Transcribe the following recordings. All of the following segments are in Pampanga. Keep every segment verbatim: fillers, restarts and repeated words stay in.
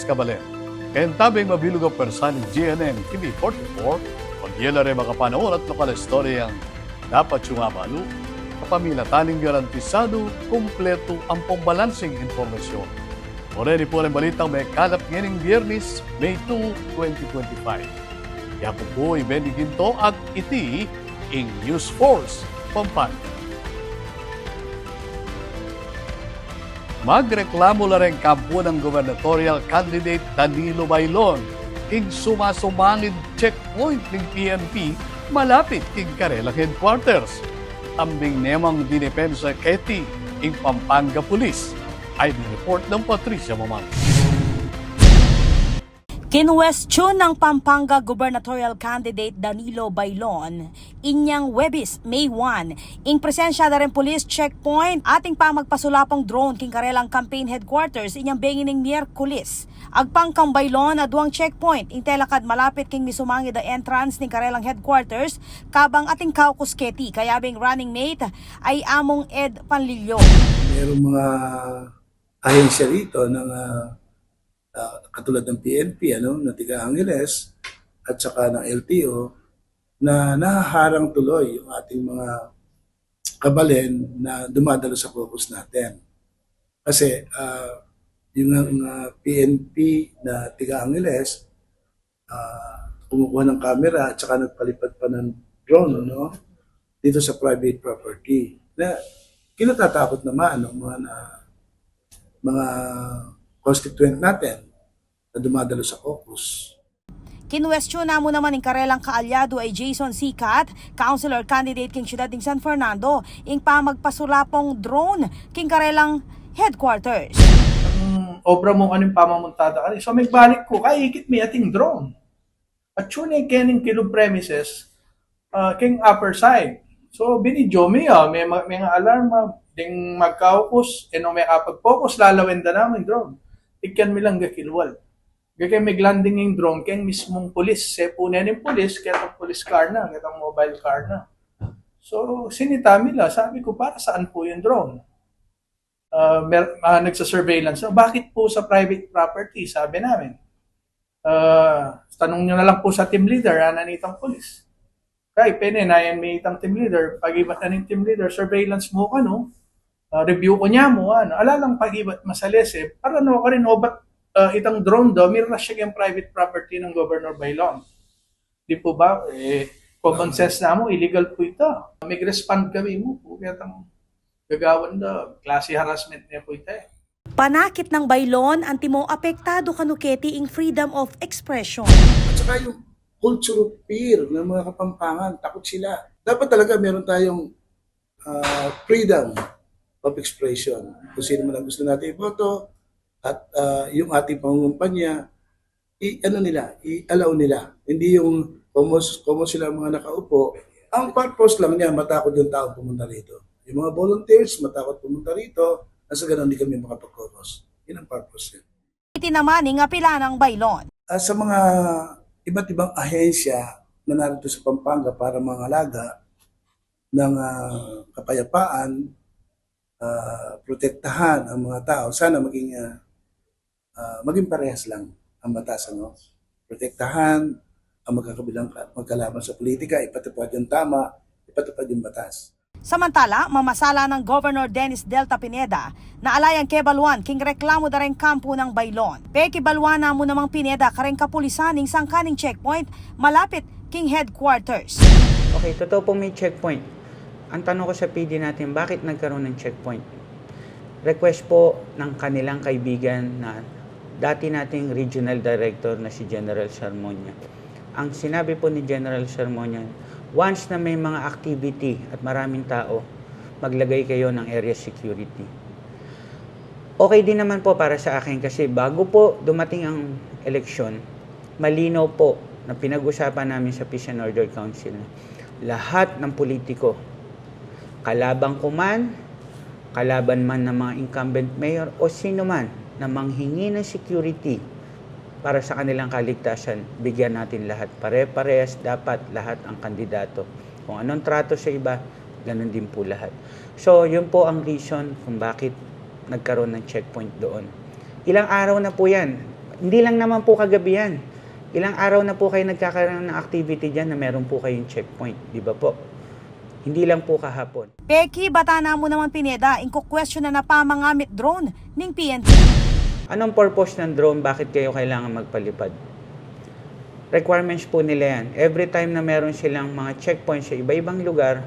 kabalen. Keng tabing mabilug a pwersa ning G N N T V forty-four, pag-yela reng makapanaun at lokal a istoryang dapat yung abalu, kapamilatan ning garantisadu, kumpletu ampong balanseng impormasyon. Oreni pu reng balitang mekalap ngening Biyernes, May two, twenty twenty-five. Yaku pu i Benny Ginto at iti ing News Force Pampanga. Magreklamu la reng kampu nang gubernatorial candidate Danilo Bailon king sumasumangid checkpoint ning P N P malapit king karelang headquarters. Ambing nemang dinepensa keti ing Pampanga Police. Ay di report nang Patricia Mamang. Kinuwestiyon nang Pampanga gubernatorial candidate Danilo Bailon inyang Huwebes, May one, ing presensya da reng police checkpoint at ing pamagpasulapung drone king karelang campaign headquarters inyang bengi ning Miyerkules. Agpang kang Bailon, aduang checkpoint ing telakad malapit king misumangid a entrance ning karelang headquarters, kabang ating caucus keti, kayabe ing running mate a i Among Ed Panlilio. Merong mga ahensya rito ng, ah, ah, katulad ng P N P, ano, na tiga Angeles, at saka ng L T O, na nahaharang tuloy yung ating mga kabalen na dumadalo sa caucus natin. Kasi, ah, yung, ah, P N P na tiga Angeles, ah, kumukuha ng camera at saka nagpalipad pa ng drone, no? Dito sa private property. Na kinatatakot naman ng mga na, mga constituent natin na dumadalo sa caucus. Kinuwestiyon na mu naman ing karelang kaalyadu a i Jason Sikat, councilor candidate king siyudad ning San Fernando, ing pamagpasulapung drone king karelang headquarters. Ang obra mu, ano yung pamamuntada ka rin? So, magbalik ku, kaikit mi ating drone. At tune in kening kilub premises, ah, keng upper side. So, binidyo mi, ah, may, may nga alarm, ah, ding magkaukus, e no, may kapag-focus, lalawen da namu ing drone. Ikyan mi lang ga kilwal. Gagay mig-landing ing drone keng mismung pulis. Sepunen ning pulis, ketang police car na, ketang mobile car na. So, sinita mi la, sabi ku, "Para saan po yung drone?" Ah, mer-, ah, nagsa-surveillance na. "Bakit po sa private property?" sabi namin. "Ah, tanong nyo na lang po sa team leader," ana nitang pulis. Kay pene, nayan mi itang team leader, pagibat na ning team leader, "Surveillance mu kanu, ah, review ku nya mu," ano, ala lang pagibat masalese, para no, karin obat, ah, itang drone do, mirasya keng private property ng Governor Bailon. Di po ba? Eh, common sense namu, illegal po ita. Mig-respond kami mu, po, kaya tang gagawan da, klase harassment ne po ita, eh. Panakit nang Bailon, antimo apektadu kanu keti ing freedom of expression. At saka yung culture of fear ng mga Kapampangan, takot sila. Dapat talaga meron tayong, ah, freedom of expression. Kung sino man ang gusto natin iboto, at, ah, yung ating pangungumpanya, i-ano nila, i-allow nila. Hindi yung como, como sila ang mga nakaupo, ang purpose lang niya, matakot yung taong pumunta rito. Yung mga volunteers, matakot pumunta rito, nang sa ganun, hindi kami makapag-caucus. Yun ang purpose niya. Iti naman ing apila nang Bailon. Ah, sa mga iba't ibang ahensya na narito sa Pampanga para mangalaga ng, ah, kapayapaan, ah, protektahan ang mga tao, sana maging, ah, ah, maging parehas lang ang batas, ano? Protektahan ang magkakabilang ka-, magkalaban sa politika, ipatupad yung tama, ipatupad yung batas. Samantala, mamasala nang Governor Dennis Delta Pineda na ala yang kebaluan king reklamu da reng kampu nang Bailon. Pekibaluan na mu namang Pineda kareng kapulisan ning sangkan ning checkpoint malapit king headquarters. Okay, totoo pong may checkpoint. Ang tanong ko sa P D natin, bakit nagkaroon ng checkpoint? Request po ng kanilang kaibigan na dati nating regional director na si General Sarmonia. Ang sinabi po ni General Sarmonia, "Once na may mga activity at maraming tao, maglagay kayo ng area security." Okay din naman po para sa akin kasi bago po dumating ang eleksyon, malinaw po na pinag-usapan namin sa Peace and Order Council na lahat ng politiko, kalaban ko man, kalaban man ng mga incumbent mayor o sino man na manghingi ng security para sa kanilang kaligtasan, bigyan natin lahat. Pare-parehas dapat lahat ang kandidato. Kung anong trato sa iba, ganun din po lahat. So, yun po ang reason kung bakit nagkaroon ng checkpoint doon. Ilang araw na po yan. Hindi lang naman po kagabi yan. Ilang araw na po kayo nagkakaroon ng activity dyan na meron po kayong checkpoint, di ba po? Hindi lang po kahapon. Peki, batan na mu naman, Pineda, ing kukwestiyonan na pamangamit drone ning P N P. Anong purpose ng drone? Bakit kayo kailangan magpalipad? Requirements po nila yan. Every time na meron silang mga checkpoint sa iba-ibang lugar,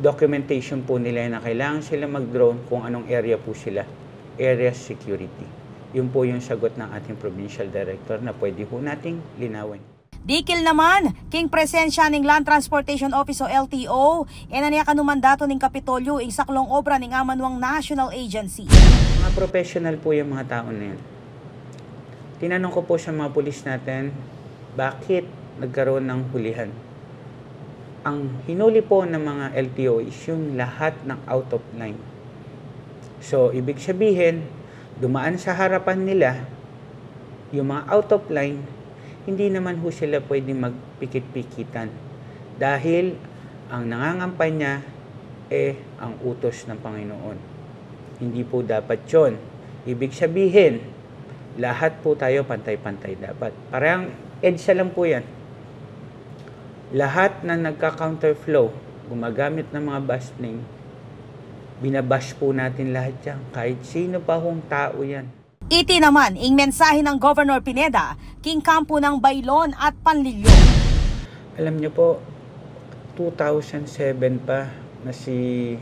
documentation po nila yan na kailangan sila mag-drone kung anong area po sila. Area security. Yun po yung sagot ng ating provincial director na pwede po nating linawin. Dikil naman king presensya ning Land Transportation Office o L T O, e na niya kanu mandatu ning Kapitolyo ing saklung obra ning amanuang national agency. Mga professional po yung mga tao na yun. Tinanong ko po sa mga pulis natin, bakit nagkaroon ng hulihan? Ang hinuli po ng mga L T O is yung lahat ng out of line. So, ibig sabihin, dumaan sa harapan nila yung mga out of line, hindi naman ho sila pwedeng magpikit-pikitan dahil ang nangangampanya, eh, ang utos ng Panginoon. Hindi po dapat yon. Ibig sabihin, lahat po tayo pantay-pantay dapat. Parang EDSA lang po yan. Lahat na nagka-counterflow, gumagamit ng mga bus lane, binabash po natin lahat yan. Kahit sino pa hong tao yan. Iti naman ing mensahe ng Governor Pineda king kampo ng Bailon at Panlilio. Alam niyo po, two thousand seven pa na si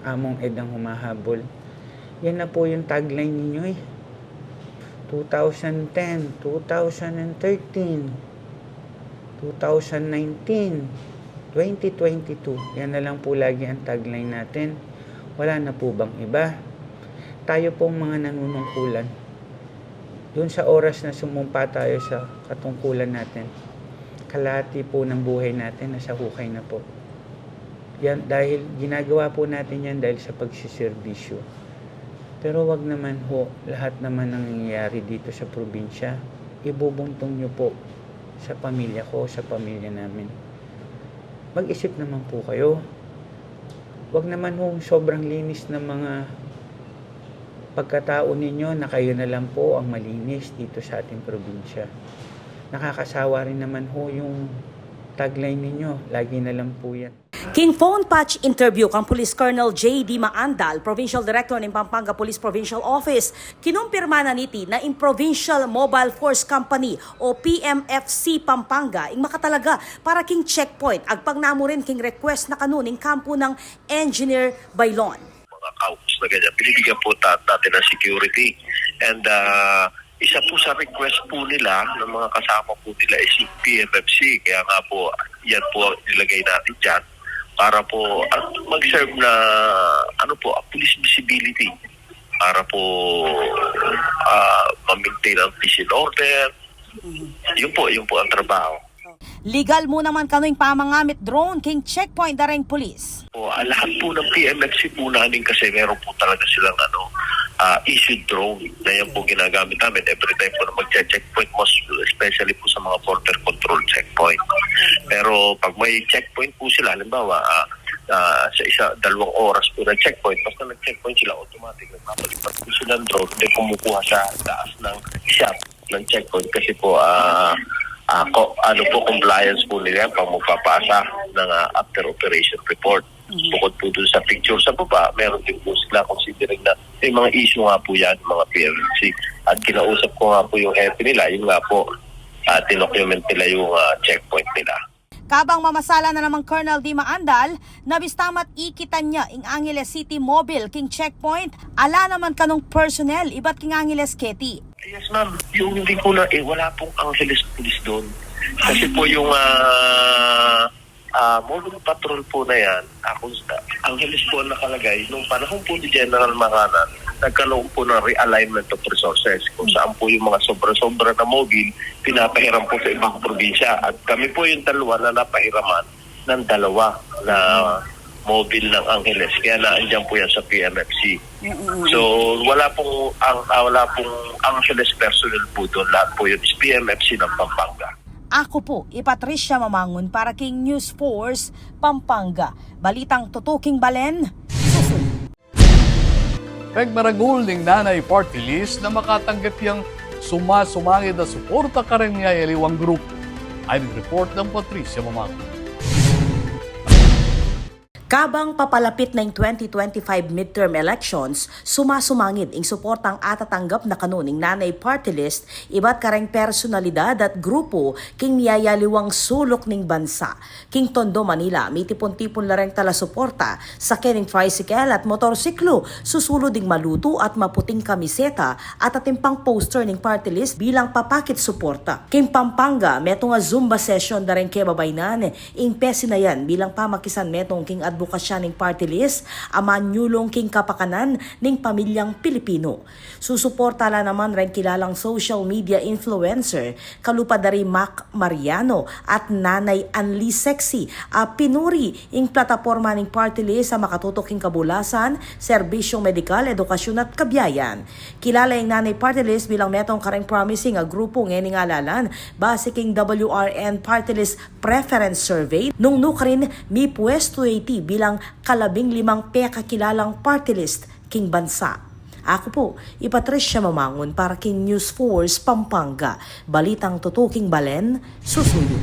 Among Ed ang humahabol. Yan na po yung tagline ninyo eh. Two thousand ten, two thousand thirteen, two thousand nineteen, twenty twenty-two. Yan na lang po lagi ang tagline natin. Wala na po bang iba? Tayo pong mga nanunungkulan. Dun sa oras na sumumpa tayo sa katungkulan natin, kalahati po ng buhay natin nasa hukay na po. Yan, dahil ginagawa po natin yan dahil sa pagsiservisyo. Pero wag naman ho, lahat naman ng nangyayari dito sa probinsya, ibubuntong nyo po sa pamilya ko, sa pamilya namin. Mag-isip naman po kayo. Wag naman ho sobrang linis ng mga pagkatao ninyo na kayo na lang po ang malinis dito sa ating probinsya. Nakakasawa rin naman ho yung tagline ninyo, lagi na lang po yan. King phone patch interview kang Police Colonel J D Maandal, Provincial Director ning Pampanga Police Provincial Office, kinumpirma na niti na ing Provincial Mobile Force Company o P M F C Pampanga ing makatalaga para king checkpoint, agpang na mu rin king request na kanu ning kampo ng Engineer Bailon. Mga caucus na ganyan, binibigyan po ta-, natin ng security. And, ah, isa po sa request po nila, ng mga kasama po nila, is yung P M F C. Kaya nga po, yan po ang nilagay natin dyan para po at mag-serve na, ano po, a police visibility para po, ah, ma-maintain ang peace and order. Yun po, yun po ang trabaho. Legal mu naman kanu ing pamangamit drone king checkpoint da reng pulis. Po, ah, lahat po ng P M F C po namin kasi meron po talaga silang, ano, ah, issued drone na yan po ginagamit namin every time po na magche-checkpoint, most especially po sa mga border control checkpoint. Pero pag may checkpoint po sila, halimbawa, ah, ah, sa isa, dalawang oras po na checkpoint, basta nag-checkpoint sila, automatic, nagpapalipat po silang drone, hindi kumukuha sa taas ng shop ng checkpoint kasi po, ah, ah, ko-, ano po, compliance po nila yan pag magpapasa ng, ah, after operation report. Bukod po dun sa picture sa baba, meron din po sila, considering na may mga issue nga po yan, mga P M C. At kinausap ko nga po yung hepe nila, yun nga po, ah, tinocument nila yung, ah, checkpoint nila. Kabang mamasala na namang Colonel D. Maandal, na bista mat ikitan ya ing Angeles City Mobile king checkpoint, ala naman kanung personnel ibat king Angeles, Keti. Yes, ma'am. Yung hindi ko na, eh, wala pong Angeles Police doon. Kasi po yung, ah, ah, mobile patrol po na yan, ako, Angeles po ang nakalagay. Nung panahon po ni General Maranan, nagkaroon po ng realignment of resources kung saan po yung mga sobra-sobra na mobile, pinapahiram po sa ibang probinsya. At kami po yung dalawa na napahiraman ng dalawa na mobile ng Angeles. Kaya naandyan po yan sa P M F C. So, wala pong, ang, ah, wala pong Angeles personnel po doon. Lahat po yun is P M F C ng Pampanga. Ako po, i Patricia Mamangun para king News Force Pampanga. Balitang tutuking balen, susunod. Pegmaragul ning Nanay Party List na makatanggap yang Suma-sumangid a suporta kareng miyayaliwang grupu. Ay report nang Patricia Mamago. Kabang papalapit na ing twenty twenty-five midterm elections, suma-sumangid ing suportang atatanggap na kanu ning Nanay Party List ibat kareng personalidad at grupu king miyayaliwang suluk ning bansa. King Tondo, Manila, mitipun-tipun la reng talasuporta, sakyan ning tricycle at motorsiklu, susulud ing malutu at maputing kamiseta at atin pang poster ning party list bilang papakit suporta. King Pampanga, metung a Zumba session da reng kebabainan ing pesinayan bilang pamakisan metung king adbokasya ning party list a manyulung king kapakanan ning pamilyang Pilipino. Susuporta la naman reng kilalang social media influencer, kalupa da ri Mac Mariano at Nanay Anli Sexy, a pinuri ing plataporma ning party list a makatutok king kabulasan, serbisyong medikal, edukasyun at kabiayan. Kilala ing Nanay Party List bilang metung kareng promising a grupu ngening alalan, base king W R N Party List Preference Survey, nung nukarin mipuestu ya iti bilang kalabing limang pekakilalang party list king bansa. Aku pu, i Patricia Mamangun para king News Force Pampanga. Balitang tutuking balen, susuyu.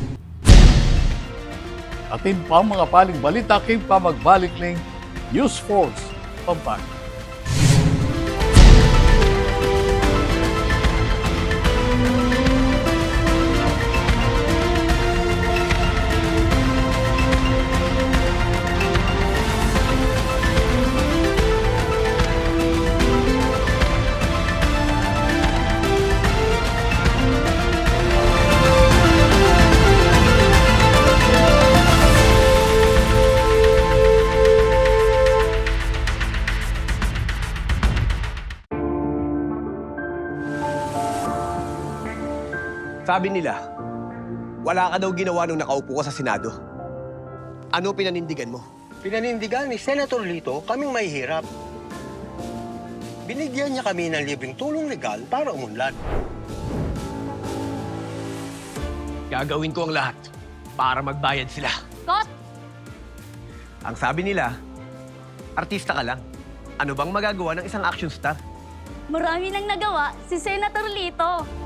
Atin pang makapaling balita king pamagbalik ning News Force Pampanga. Sabi nila, wala ka daw ginawa nung nakaupo ka sa Senado. Ano pinanindigan mo? Pinanindigan ni Senator Lito kaming mahihirap. Binigyan niya kami ng libreng tulong legal para umunlad. Gagawin ko ang lahat para magbayad sila. Kot! Ang sabi nila, artista ka lang. Ano bang magagawa ng isang action star? Marami nang nagawa si Senator Lito.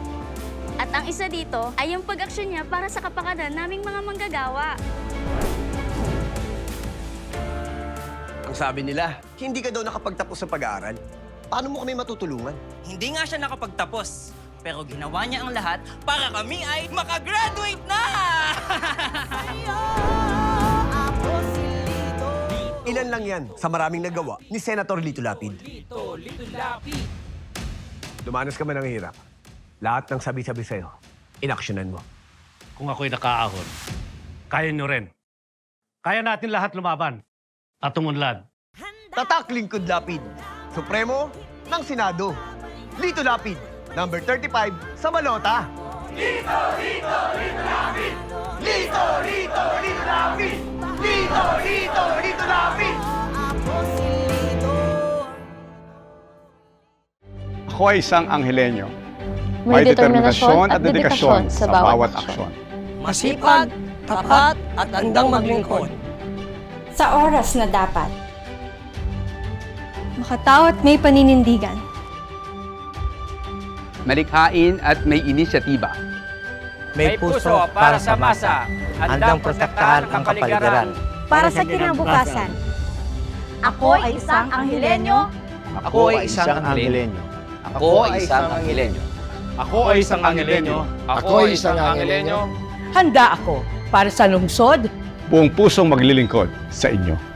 At ang isa dito ay yung pag-aksyon niya para sa kapakanan naming mga manggagawa. Ang sabi nila, hindi ka daw nakapagtapos sa pag-aaral. Paano mo kami matutulungan? Hindi nga siya nakapagtapos, pero ginawa niya ang lahat para kami ay makagraduate na! Ilan lang yan sa maraming nagawa ni Senator Lito Lapid. Dumanas ka man ng hirap. Lahat ng sabi-sabi sa'yo, inaksyonan mo. Kung ako'y nakaahon, kaya nyo rin. Kaya natin lahat lumaban at umunlad. Tatak Lingkod Lapid, Supremo ng Senado. Lito Lapid, number thirty-five sa balota. Lito, Lito, Lito Lapid! Lito, Lito, Lito Lapid! Lito, Lito, Lito Lapid! Ako ay isang Angelenyo. May determinasyon at dedikasyon sa bawat aksyon. Masipag, tapat, at handang maglingkod. Sa oras na dapat. Makatao at may paninindigan. Malikhain at may inisyatiba. May puso para sa masa, handang protektahan ang kapaligiran. Para sa kinabukasan. Ako ay isang Angelenyo. Ako ay isang Angelenyo. Ako ay isang Angelenyo. Ako ay isang Angelenyo. Ako ay isang Angelenyo. Handa ako para sa lungsod. Buong pusong maglilingkod sa inyo.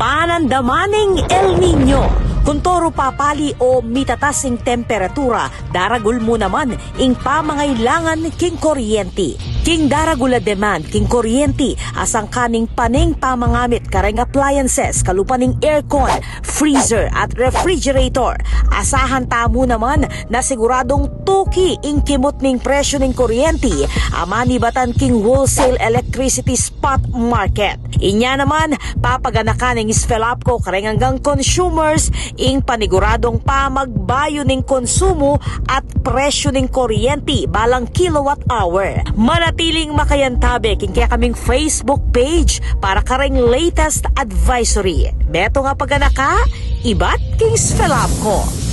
Panandaman ing El Niño. Kuntoru papali o mitatas ing temperatura, daragul mu naman ing pamangailangan king kuryenti. King daragul a demand king kuryenti a sangkan ning pane ing pamangamit kareng appliances kalupa ning aircon, freezer at refrigerator, asahan tamu naman na siguradung tuki ing kimut ning presyu ning kuryenti a manibatan king wholesale electricity spot market. Inya naman, papaganakan ning SFELAPCO kareng anggang consumers ing paniguradung pamagbayu ning konsumu at presyu ning kuryenti balang kilowatt hour. Manatiling makayantabe king kekaming Facebook page para kareng latest advisory. Beto nga paganaka, ibat king SFELAPCO.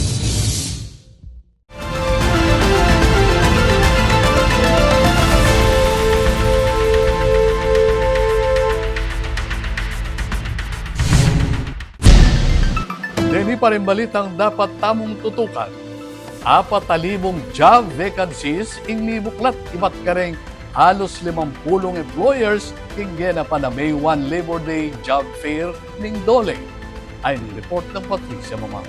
Deni pa ring balitang dapat tamung tutukan. Apat a libung job vacancies ing mibuklat ibat kareng alus limampulung employers king genapan a May one Labor Day Job Fair ning DOLE. Ayan ing report nang Patricia Mamang.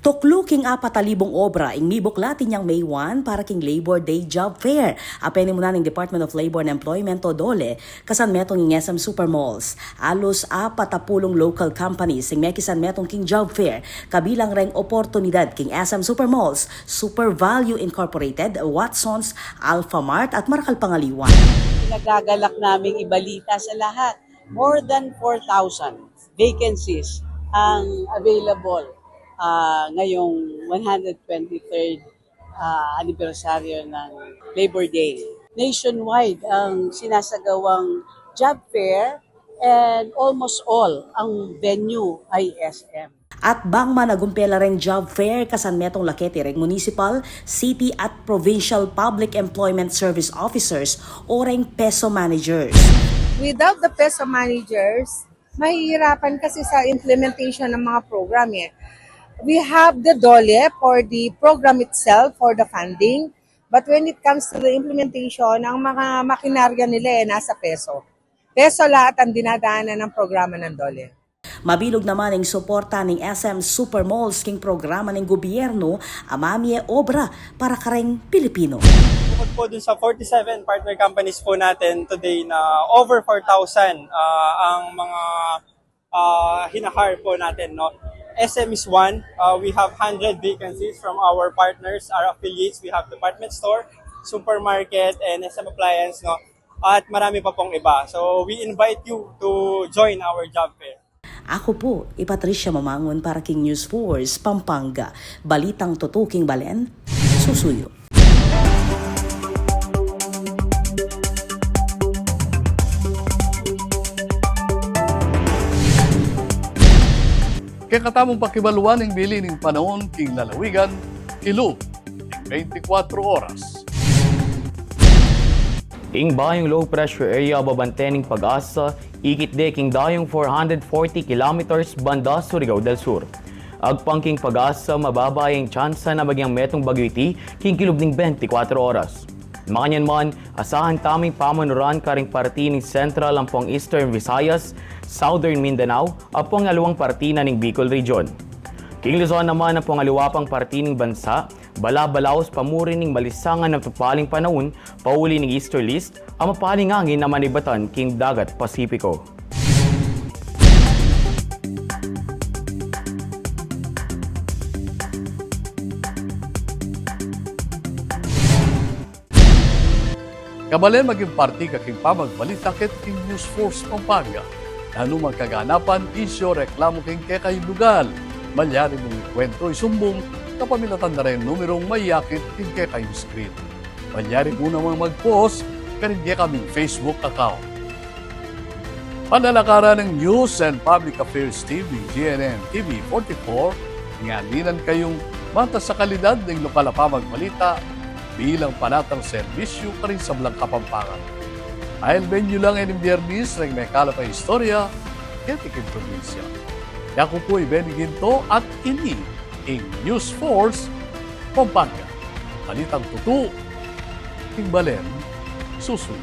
Tuklu king apat a libung obra ing mibuklat inyang May one para king Labor Day Job Fair a penimunan ning Department of Labor and Employment o DOLE, kasan metung ing SM Supermalls. Alus apat a pulung local companies ing mekisan metung king job fair, kabilang reng oportunidad king SM Supermalls, Super Value Incorporated, Watsons, Alphamart at marakal pang aliwa. Pinagagalak naming ibalita sa lahat, more than four thousand vacancies ang available, ah, ngayong one hundred twenty-third, ah, anibersaryo ng Labor Day. Nationwide ang sinasagawang job fair and almost all ang venue ay SM. At bang managumpe la reng job fair kasan metung lakete reng municipal, city at provincial public employment service officers o reng PESO managers. Without the PESO managers, mahihirapan kasi sa implementation ng mga program eh. We have the DOLE for the program itself, for the funding. But when it comes to the implementation, ang mga makinarya nila eh, nasa PESO. PESO lahat ang dinadaanan ng programa ng DOLE. Mabilug naman ing suporta ning SM Supermalls king programa ning gobyerno a mamie obra para kareng Pilipino. Bukod po dun sa forty-seven partner companies po natin today na over four thousand, ah, ang mga, ah, hinahire po natin, no? SM is one. Ah, we have hundred vacancies from our partners, our affiliates. We have department store, supermarket, and SM Appliance, no? At marami pa pong iba. So, we invite you to join our job fair. Aku pu i Patricia Mamangun para king News Force Pampanga. Balitang tutu king balen, susuyu. Kekatamung pakibaluan ing bili ning panaun king lalawigan, kilub ning beintikwatro oras. Ing bayung low pressure area a babante ning PAGASA, ikit de king dayung four hundred forty kilometers banda Surigao del Sur. Agpang king PAGASA, mababa ya ing tsansa na magyang metung bagyu iti king kilub ning beintikwatro oras. Makanyan man, asahan tamung pamanuran karing parti ning Central ampong Eastern Visayas, Southern Mindanao, ampong aliwang parti na ning Bicol Region. King Luzon naman ampong aliwa pang parti ning bansa, bala-balaus pamuri ning malisangan a tupaling panaun, pauli ning easterlies, a mapaling angin a manibatan king dagat Pasipiko. Kabalen, maging parti ka king pamagbalita ket king News Force Pampanga. Nanu mang kaganapan, isyu, reklamu king kekayung lugal, malyari mung ikuentru, isumbung kapamilatan da reng numerung mayakit king kekayung screen. Malyari mu namang mag-post karing kekaming Facebook account. Panalakaran ning News and Public Affairs Team ning G N N T V forty-four, ngeni nanu kayung matas a kalidad ning lokal a pamagbalita bilang panatang serbisyu karing sablang Kapampangan. Ailben yu lang ining Biyernes reng mekalap a istorya keti king probinsya. Yaku pu i Benny Ginto at ini ing News Force Pampanga. Balitang tutu, king balen, susuyu.